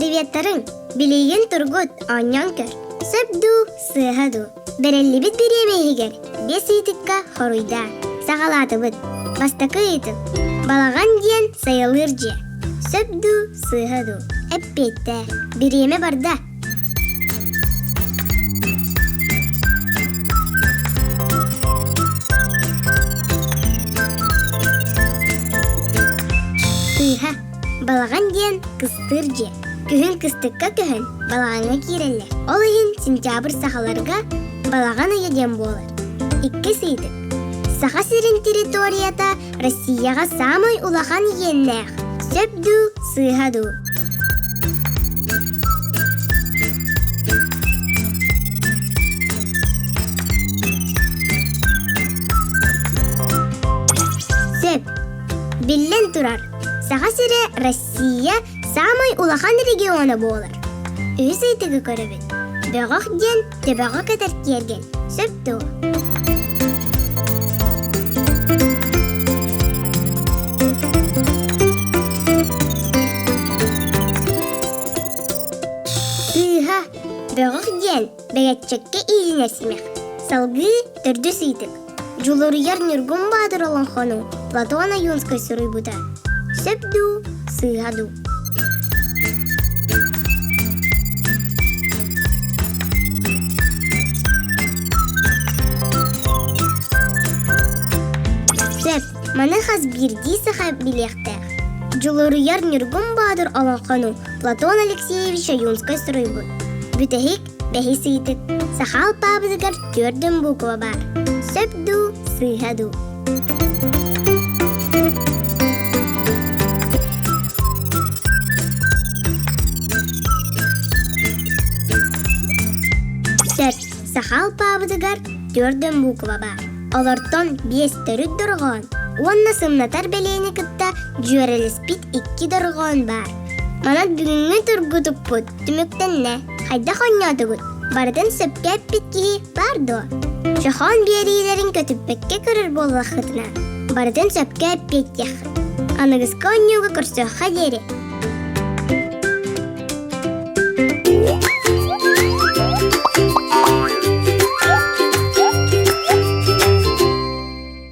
Приветтарыҥ! Билигин тургут, оонньоон көр. Сөп дуу, сыыһа дуу? Бэриллибит бириэмэ иһигэр биэс ыйытыкка хоруйдаа. Саҕалаатыбыт. Бастакы ыйытык. Балаҕан диэн сайылыыр дьиэ. Сөп дуу, сыыһа дуу? Эппиэттээ. Бириэмэ барда. Сыыһа. Балаҕан диэн кыстыыр дьиэ. Күһүн кыстыкка көһөн балаҕаҥҥа киирэллэр. Ол иһин сентябрь сахаларга балаҕан ыйа диэн буолар. Иккис ыйытык. Саха сирин территорията Россияҕа саамай улахан иэннээх. Сөп дуу, сыыһа дуу? Сөп. Биллэн турар, Саха сирэ Россия саамай улахан региона буолар. Үһүс ыйытыгы көрөбүт. Бөҕөх диэн төбөҕө кэтэр киэргэл. Сөп дуо? Сыыһа, бөҕөх диэн бэгэччэккэ иилинэр симэх. Салгыы төрдүс ыйытык. Дьулуруйар Ньургун Баатыр олоҥхону Платон Ойуунскай суруйбута. Сөп дуу, сыыһа дуу? Сөп, маны хас биирдии саха билиэхтээх. Дьулуруйар Ньургун Баатыр олоҥхону Платон Алексеевич Ойуунскай суруйбут. Бүтэһик Бэһис ыйытык. Саха алпаабытыгар түөрдүн буква баар. Сөп дуу, сыыһа дуу? Сөп. Саха алпаабытыгар түөрдүн буква баар. Олортон биэс төрүт дорҕоон уонна сымнатар бэлиэни кытта дьүөрэлэспит икки дорҕоон баар. Манан бүгүҥҥү тургутукпут Түмүктэннэ. Хайдах оонньоотугут? Барытын сөпкө эппит киһи баар дуо? Чохоон биэриилэрин көтүппэккэ көрөр буоллаххытына, барытын сөпкө эппиэттиэххит. Аныгыскы оонньууга көрсүөххэ диэри.